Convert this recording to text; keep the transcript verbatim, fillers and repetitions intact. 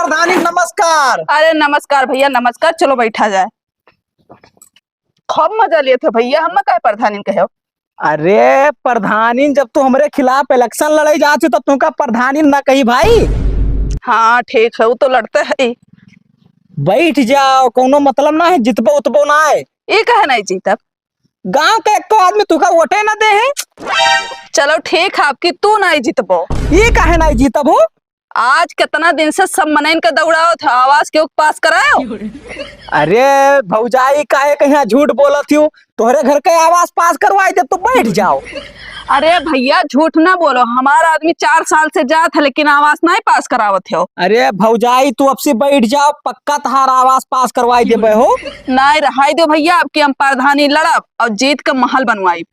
प्रधानी नमस्कार। अरे नमस्कार भइया, नमस्कार। चलो बैठा जाए। खूब मजा लेत हो भइया, हम काहे प्रधानी कहे हो? अरे प्रधानी, जब तू हमरे खिलाफ election लड़े जात हो, तब तुमका प्रधानी ना कही भाई। हाँ ठीक है, वो तो लड़ते है। बैठ जाओ, कौनो मतलब ना है, जितबो उतबो ना है। ये कहे नहीं जीतब? गांव के एको आदमी तुका वोटे ना दे है। चलो ठीक है, आपकी तू नहीं जीतबो। ये काहे नहीं जीतब हो? आज कितना दिन से सब मनइन के दौड़ावत हो, आवास के पास करायो? अरे भौजाई, काहे कहीं झूठ बोलत हो? तोहरे घर के आवास पास करवाई दे, तू बैठ जाओ। अरे भइया, झूठ ना बोलो, हमारा आदमी चार साल से जात है, लेकिन आवास नहीं पास करावत हो। अरे भौजाई, तू अब से बैठ जाओ, पक्का तहार आवास पास करवाई देबे हो। नहीं, रहाई दो भइया, अब की हम प्रधानी लड़ब और जीत के महल बनवाई।